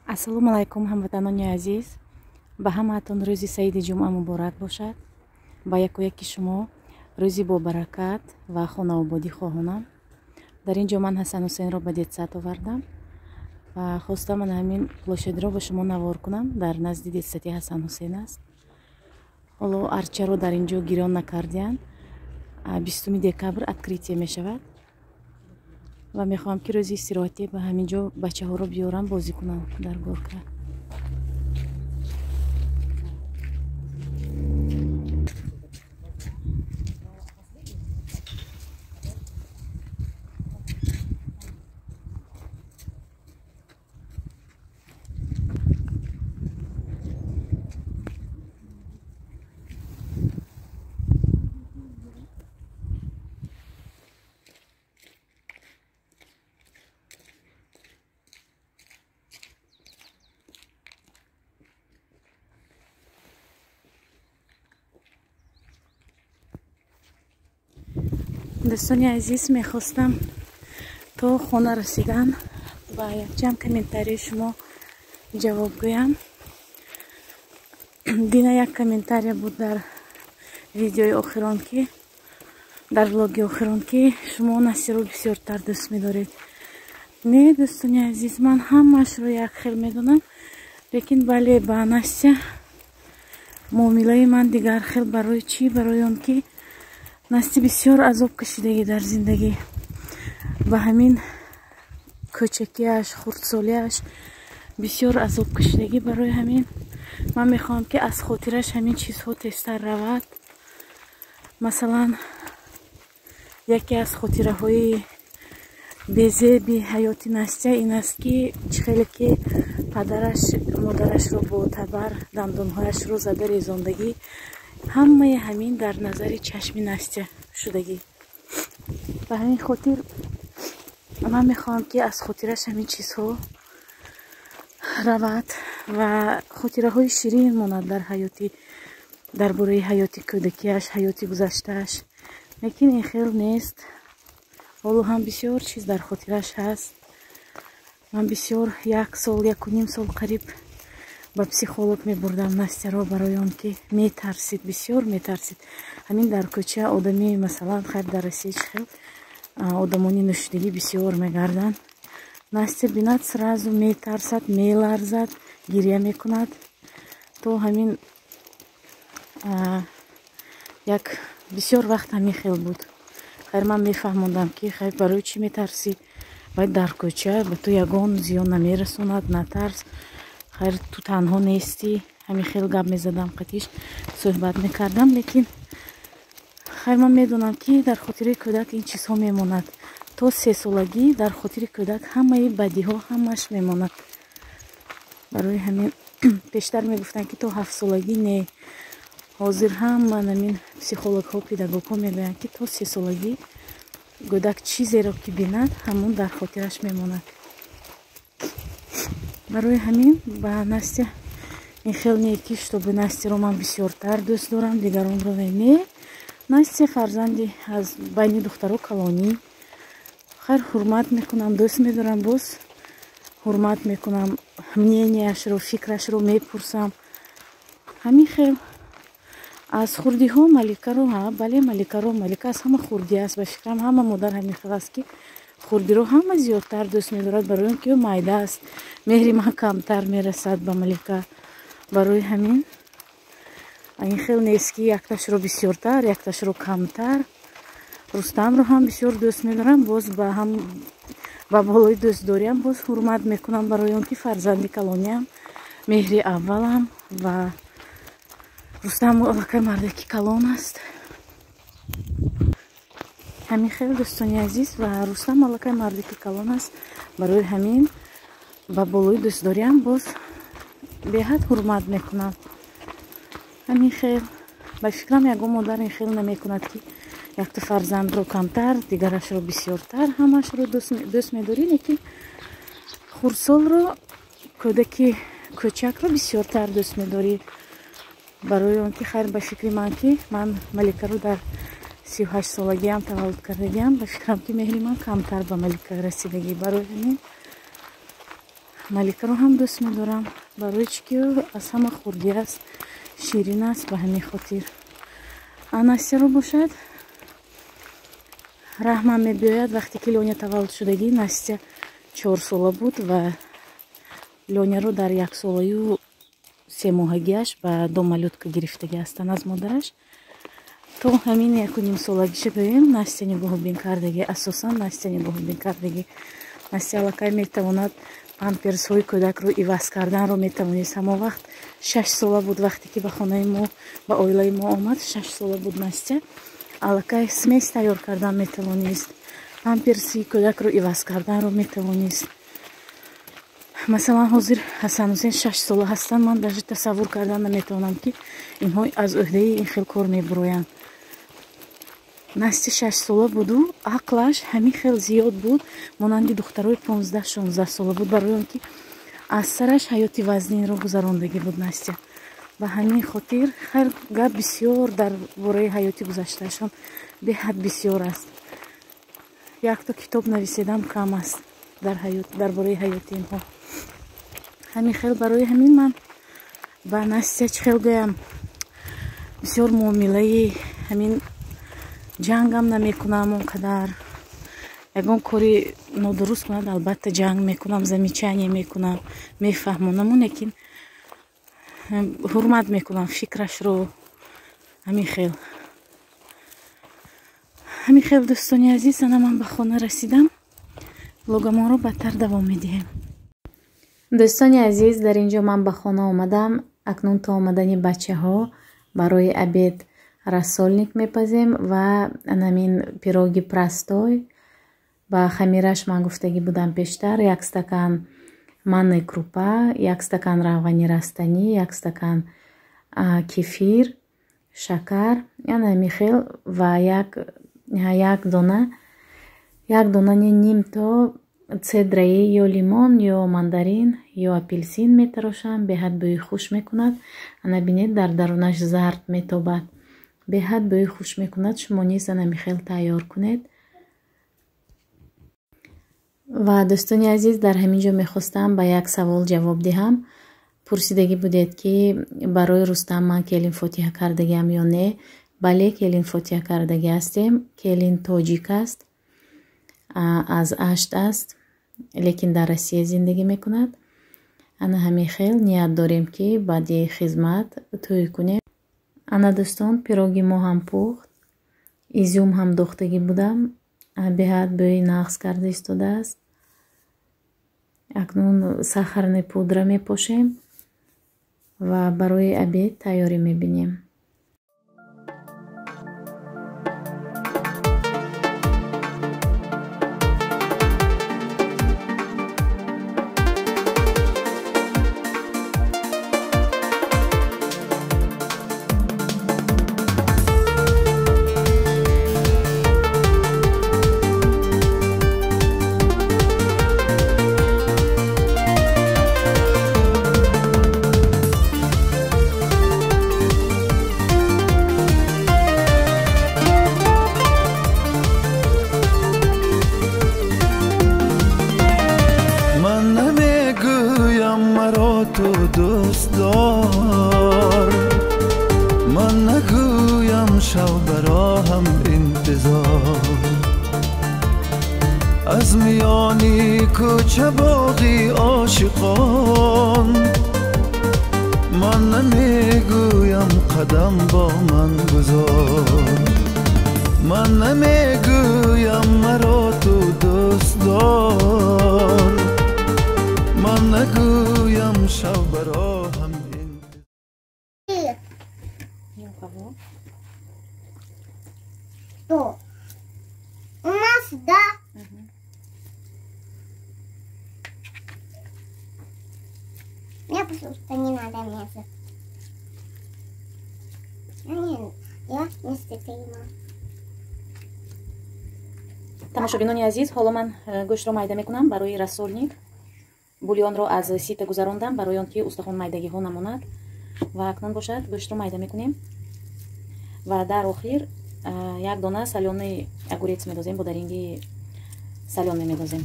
Ассалому алайкум, ҳамватанони азиз. Ба ҳамаатон рӯзи саиди ҷумъа муборак бошад. Ба яку яки шумо рӯзи бобаракат ва хонаободӣ хоҳонам. Дар ин ҷо ман Ҳасан Ҳусейнро ба детсад овардам ва хостам ман ҳамин площадьро ба шумо навор кунам. Дар назди детсади Ҳасан Ҳусейн аст. Ҳоло арчаро дар ин ҷо гирён накардиянд. 20 декабр открытие мешавад ва мехоҳам, ки рӯзи истироҳатӣ ба ҳамин ҷо бачаҳоро биёрам, бозӣ кунам дар горка. Дӯстони азиз, мехостам то хона расидан ба якчанд комментарии шумо ҷавоб гӯям. Дина як комментария буд дар видеои охирон, ки дар влоги охирон, ки шумо Насиро бисёртар дӯст медоред. Не, дӯстони азиз, ман ҳамаашро як хел медонам, лекин бале, ба Настя муомилаи ман дигар хел. Барои чӣ? Барои он ки Насти бисёр азоб кашидагӣ дар зиндагӣ. Ба ҳамин кӯчакиаш, хурдсолиаш бисёр азоб кашидагӣ. Барои ҳамин ман мехоҳам, ки аз хотираш ҳамин чизҳо тезтар равад. Масалан, яке аз хотираҳои безеби ҳаёти Настя ин аст, ки чӣ хеле ки падараш модарашро бо табар дандонҳояшро зада резондагӣ. Ҳамаи ҳамин дар назари чашми Настя шудагӣ. Ба ҳамин хотир ман мехоҳам, ки аз хотираш ҳамин чизҳо равад ва хотираҳои ширин монад дар ҳаёти, дар бораи ҳаёти кӯдакиаш, ҳаёти гузаштааш. Лекин ин хел нест. Ҳоло ҳам бисёр чиз дар хотираш ҳаст. Ман бисёр, як сол, 1,5 сол қариб ба психолог мебурдам Настяро, барои он ки метарсид, бисёр метарсид. Ҳамин дар кӯча одами, масалан, хайр, дар Россия чӣ хел одамони нӯшидагӣ бисёр мегарданд. Настя бинад, сразу метарсад, меларзад, гиря мекунад. То ҳамин як бисёр вақт ҳамин хел буд. Хайр, ман мефаҳмондам, ки хайр, барои чӣ метарсӣ? Вай дар кӯча ба ту ягон зиён намерасонад, натарс, хайр, ту танҳо нестӣ. Ҳамин хел гап мезадам, қатиш суҳбат мекардам. Лекин хайр, ман медонам, ки дар хотири кӯдак ин чизҳо мемонад. То 3 солагӣ дар хотири кӯдак ҳамаи бадиҳо, ҳамааш мемонад. Барои ҳамин пештар мегуфтанд, ки то 7 солагӣ. Не, ҳозир ҳама намин психологҳо, педагогҳо мегӯянд, ки то 3 солагӣ кӯдак чизеро ки бинад, ҳамон дар хотираш мемонад. Барои ҳамин ба Настя ин хел не, ки чтобы Настяро ман бисёртар дӯст дорам, дигаронро не. Настя фарзанди аз байни духтаро калонӣ. Хайр, ҳурмат мекунам, дӯст медорам, боз ҳурмат мекунам мненияшро, фикрашро мепурсам. Ҳамин хел. Аз хурдиҳо Маликаро, ҳа, бале, Маликаро. Малика аз ҳама хурдӣ аст. Ба фикрам, ҳама модар ҳамин хел аст, ки хурдиро ҳама зиёдтар дӯст медорад, барои он ки ӯ майда аст, меҳри ман камтар мерасад ба Малика. Барои ҳамин ин хел нест, ки якташро бисёртар, якташро камтар. Рустамро ҳам бисёр дӯст медорам, боз ба ҳам ба болои дӯстдориам боз ҳурмат мекунам, барои он ки фарзанди калониам, меҳри аввалам. Ва Рустам аллакай мардаки калон аст. Ҳамин хел, дӯстони азиз. Ва Рустам аллакай мардаки калон аст, барои ҳамин ба болои дӯстдориам боз беҳад ҳурмат мекунам. Ҳамин хел. Ба фикрам, ягон модар ин хел намекунад, ки якта фарзандро камтар, дигарашро бисёртар. Ҳамаашро дӯст медорӣ, лекин хурдсолро, кӯдаки кӯчакро бисёртар дӯст медорӣ, барои он ки хайр, ба фикри ман, ки ман Маликаро дар 38 солагиам таваллуд кардагиам, ба фикрам, ки меҳри ман камтар ба Малика расидагӣ. Барои ҳамин Маликаро ҳам дӯст медорам, барои чӣ ки аз ҳама хурдӣ аст, ширин аст, ба ҳамин хотир. Настяро бошад, раҳмам мебиёяд. Вақте ки Лёня таваллуд шудагӣ, Настя 4 сола буд ва Лёняро дар 1 солаю 3 моҳагиаш ба дом малютка гирифтагӣ ҳастанд аз модараш. То ҳамин 1,5 солагиша гӯем, Настя нигоҳубин кардагӣ, асосан Настя нигоҳубин кардагӣ. Настя аллакай метавонад памперсҳои кӯдакро иваз карданро метавонист. Ҳамон вақт 6 сола буд, вақте ки ба хонаи мо, ба оилаи мо омад, 6 сола буд Настя. Аллакай смесь тайёр кардан метавонист, памперси кӯдакро иваз карданро метавонист. Масалан, ҳозир Ҳасанҳусен 6 сола ҳастанд, ман даже тасаввур кардан наметавонам, ки инҳо аз ӯҳдаи ин хел кор мебуроянд. Настя 6 сола буду, ақлаш ҳамин хел зиёд буд, монанди духтарои 15-16 сола буд, барои он ки аз сараш ҳаёти вазнинро гузарондагӣ буд Настя. Ба ҳамин хотир хайр гап бисёр дар бораи ҳаёти гузаштаашон беҳад бисёр аст. Якто китоб нависедам кам аст дар ҳаёт, дар бораи ҳаёти инҳо. Ҳамин хел барои ҳамин ман ба Настя чӣ хел гӯям, бисёр муомилаи ҳамин ҷангам намекунам он қадар. Ягон кори нодуруст кунад, албатта ҷанг мекунам, замечание мекунам, мефаҳмонаму, лекин ҳурмат мекунам фикрашро. Ҳамин хел. Ҳамин хел, дӯстони азиз, ана ман ба хона расидам. Влогамонро баъдтар давом медиҳем. Дӯстони азиз, дар ин ҷо ман ба хона омадам. Акнун то омадани бачаҳо барои обед рассольник мепазем ва анамин пироги простой. Ба хамираш ман гуфтагӣ будам пештар: 1 стакан манной крупа, 1 стакан равғани растанӣ, 1 стакан кефир, шакар, ана ҳамин хел ва як дона ним то цедраи ё лимон ё мандарин ё апелсин метарошам. Беҳад бӯи хуш мекунад. Ана бинед, дар дарунаш зард метобад. Беҳад бӯи хуш мекунад. Шумо низ ана ҳамин хел тайёр кунед. Ва дӯстони азиз, дар ҳамин ҷо мехостам ба як савол ҷавоб диҳам. Пурсидагӣ будед, ки барои Рустам ман келин фотиҳа кардагиам ё не. Бале, келин фотиҳа кардагӣ ҳастем. Келин тоҷик аст, аз Ашт аст, лекин дар Россия зиндагӣ мекунад. Ана ҳамин хел ният дорем, ки баъди хизмат тӯй кунем. Ана дӯстон, пироги мо ҳам пухт, изюм ҳам дохтагӣ будам, беҳад бӯи нағз карда истодааст. Акнун сахарни пудра мепошем ва барои обед тайёрӣ мебинем. از میانی کوچه باغی عاشقان من نمیگویم قدم با من گذار، من نمیگویم مرا تو دوست دار، من نگویم شب برا هم. Что? У нас, да? Угу. Мне просто не надо мясо. Я не стыдно. Тамошобинони азиз, ҳоло ман гӯштро майда мекунам барои рассольник. Бульонро аз сита гузарондам барои он ки устахон майдагиҳо намонад. Ва акнун бошад гӯштро майда мекунем. Ва дар охир як дона солёный огурец медозем, бо даринги солёный медозем.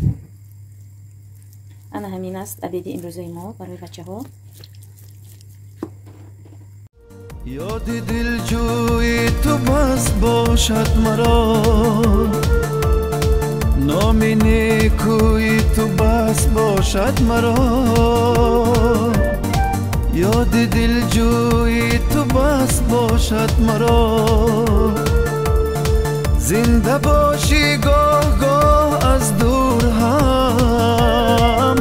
Ана ҳамин аст обеди имрӯзаи мо барои бачаҳо. Ёди дилҷӯи ту бас бошад маро, номи некӯи ту бас бошад маро, ёди дилҷӯи ту бас бошад маро, зинда бошӣ гоҳ-гоҳ аз дур ҳам,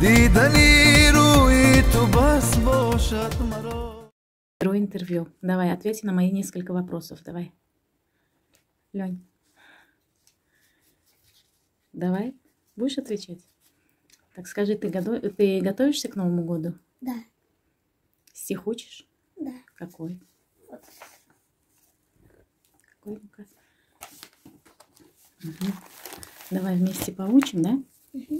дидани рӯи ту бас бошад маро. Интервью. Давай, ответь на мои несколько вопросов. Давай. Лёнь. Давай. Будешь отвечать? Так скажи, ты готовишься к Новому году? Да. Стих учишь? Да. Какой? Вот. Какой? Ну-ка. Угу. Давай вместе поучим, да? Угу.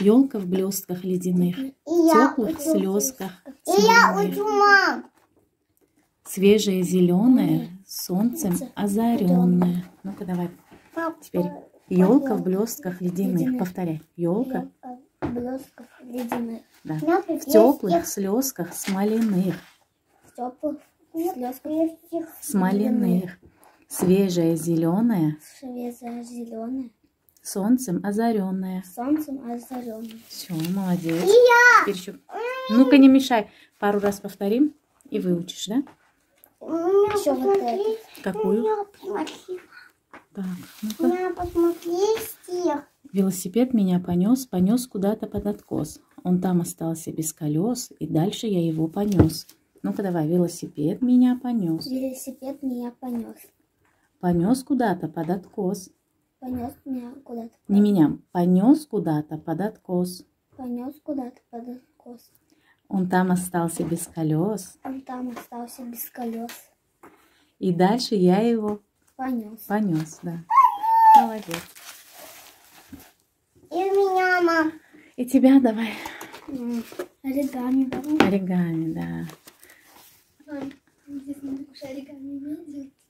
Елка в блестках ледяных, теплых слезках. И я учу, мам. Свежая зеленая, солнцем озаренная. Ну-ка, давай. Теперь елка в блестках ледяных. Повторяй. Елка в блестках ледяных. Да. В теплых слезках смоляных. В теплых слезках смоляных. Свежая зеленая. Свежая зеленая. Солнцем озаренная. Солнцем озаренная. Все, молодец. И я. Теперь еще. Ну-ка, не мешай. Пару раз повторим и выучишь, да? Еще вот эту. Какую? Так, ну-ка. Посмотри стих. Велосипед меня понес, понес куда-то под откос. Он там остался без колес, и дальше я его понес. Ну-ка, давай. Велосипед меня понес. Велосипед меня понес. Понес куда-то под откос. Понес меня куда-то. Не меня. Понес куда-то под откос. Понес куда-то под откос. Он там остался без колес. Он там остался без колес. И дальше я его понес. Понес, да. Молодец. И меня, мам. И тебя давай. Оригами, да? Оригами, да.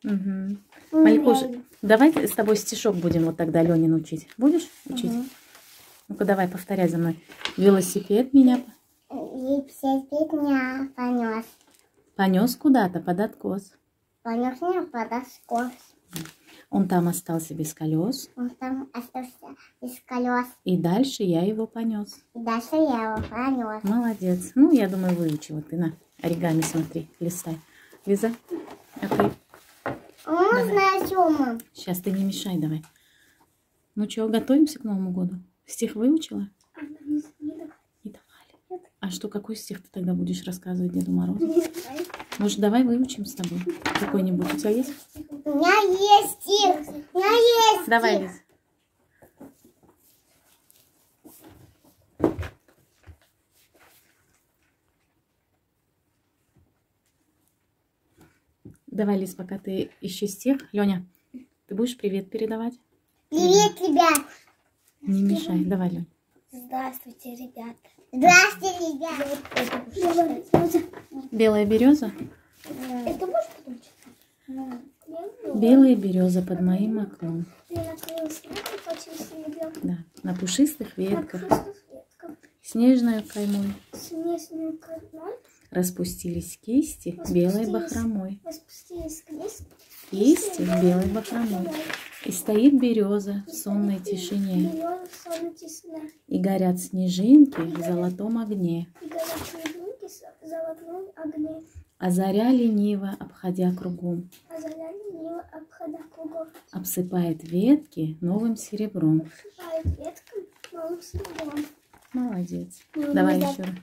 Угу. Маликуш, давай с тобой стишок будем вот тогда Ленин учить. Будешь учить? Угу. Ну-ка, давай, повторяй за мной. Велосипед меня... Велосипед меня понес. Понес куда-то под откос. Понес меня под откос. Он там остался без колес. Он там остался без колес. И дальше я его понес. И дальше я его понес. Молодец. Ну, я думаю, выучила ты. На, оригами смотри, листай. Лиза, а ты? Можно еще, мам? Сейчас ты не мешай, давай. Ну что, готовимся к Новому году? Стих выучила? Не давали. А что, какой стих ты тогда будешь рассказывать Деду Морозу? Может, давай выучим с тобой какой-нибудь? У тебя есть? У меня есть стих. У меня есть стих. Давай, Лиз. Давай, Лиз, пока ты ищешь стих. Леня, ты будешь привет передавать? Привет, ребят. Не мешай. Давай, Лень. Здравствуйте, ребята. Здравствуйте, ребята. Белая береза? Это можешь потом читать? Белая береза под моим окном. Да, на пушистых ветках. Снежную каймой. Распустились кисти белой бахромой. Кисти белой бахромой. И стоит береза в сонной тишине. И горят снежинки в золотом огне. А заря лениво, обходя кругом, обсыпает ветки новым серебром. Молодец. Давай еще раз.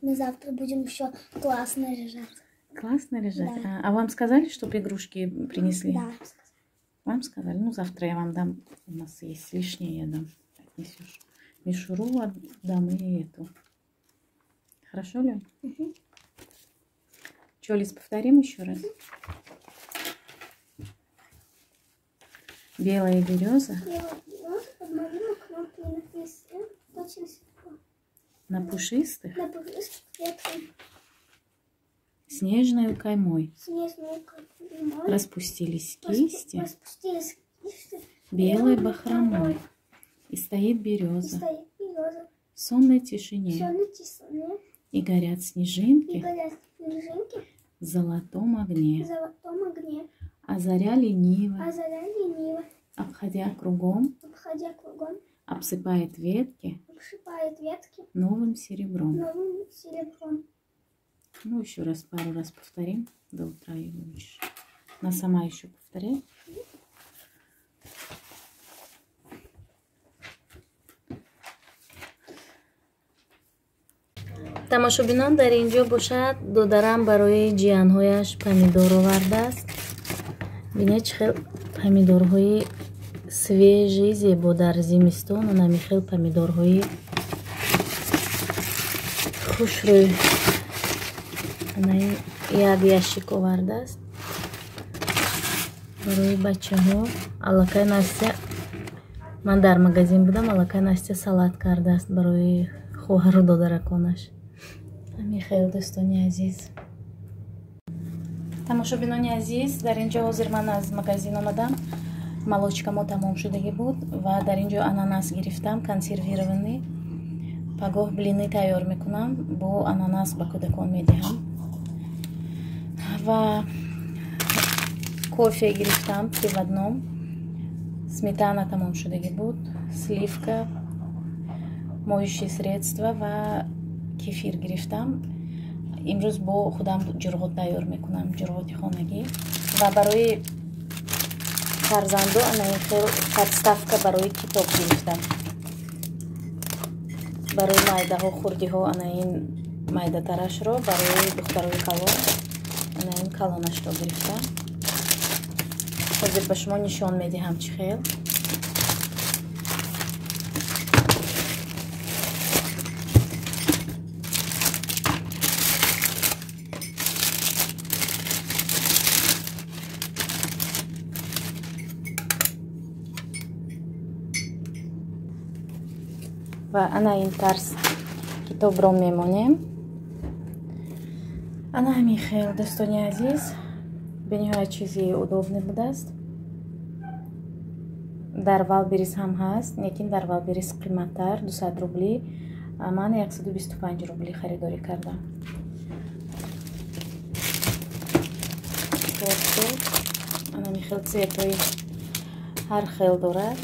Мы завтра будем еще классно лежать. Классно лежать? Да. А вам сказали, чтобы игрушки принесли? Да. Вам сказали? Ну, завтра я вам дам. У нас есть лишнее, я дам. Отнесешь. Мишуру отдам и эту. Хорошо, Лень? Угу. Че, Лиз, повторим еще раз? Угу. Белая береза. Белая береза под моим окном На пушистых. На пушистых ветках. Снежную каймой. Снежную каймой. Распустились кисти. Распустились кисти. Белой бахромой. И стоит береза. И стоит березы. В сонной тишине. В сонной тишине. И горят снежинки. И горят снежинки. В золотом огне. В золотом огне. А заря лениво. А заря лениво. Обходя кругом. Обходя кругом. Обсыпает ветки. Обсыпает ветки. Новым серебром. Новым серебром. Ну, еще раз, пару раз повторим. До утра ее выучишь. Она сама еще повторяет. Тамошобинон, дар ин ҷо бошад, додарам барои ҷиянҳояш помидор овардааст. Бинед, чӣ хел помидорҳои свежий, зебо дар зимистон, онами хел помидорҳои хушрӯй. Анаин як ящик овардааст барои бачаҳо. Аллакай Настя, ман дар магазин будам, аллакай Настя салат кардааст барои хоҳару додараконаш. Михаил, дӯстони азиз. Тамошобинони азиз, дар ин ҷо ҳозир ман аз магазин омадам. Молочка мо тамом шудагӣ буд ва дар ин ҷо ананас гирифтам, консервированный. Пагоҳ блины тайёр мекунам, бо ананас ба кӯдакон медиҳам. Ва кофе гирифтам, три в одном. Сметана тамом шудагӣ буд, сливка, моющие средства ва кефир гирифтам. Имрӯз бо худам ҷурғот тайёр мекунам, ҷурғоти хонагӣ. Ва барои фарзандо ана ин хел подставка барои китоб гирифтам. Барои майдаҳо, хурдиҳо ана ин майдатарашро, барои духтарои калон ана ин калонашро гирифтам. Ҳозир ба шумо нишон медиҳам чӣ хел. Ва ана ин тарз китобро мемонем. Ана ҳамин хел, дӯстони азиз, бениҳоят чизи удобный будааст. Дар Валберис ҳам ҳаст, лекин дар Валберис қиматтар, 200 рубли. Ман 125 рубли харидорӣ кардам. Ана ҳамин хел цветҳои ҳар хел дорад.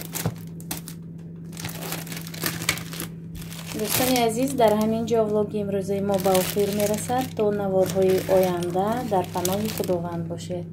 Дӯстони азиз, дар ҳамин ҷо влоги имрӯзаи мо ба охир мерасад. То наворҳои оянда дар паноҳи Худованд бошед.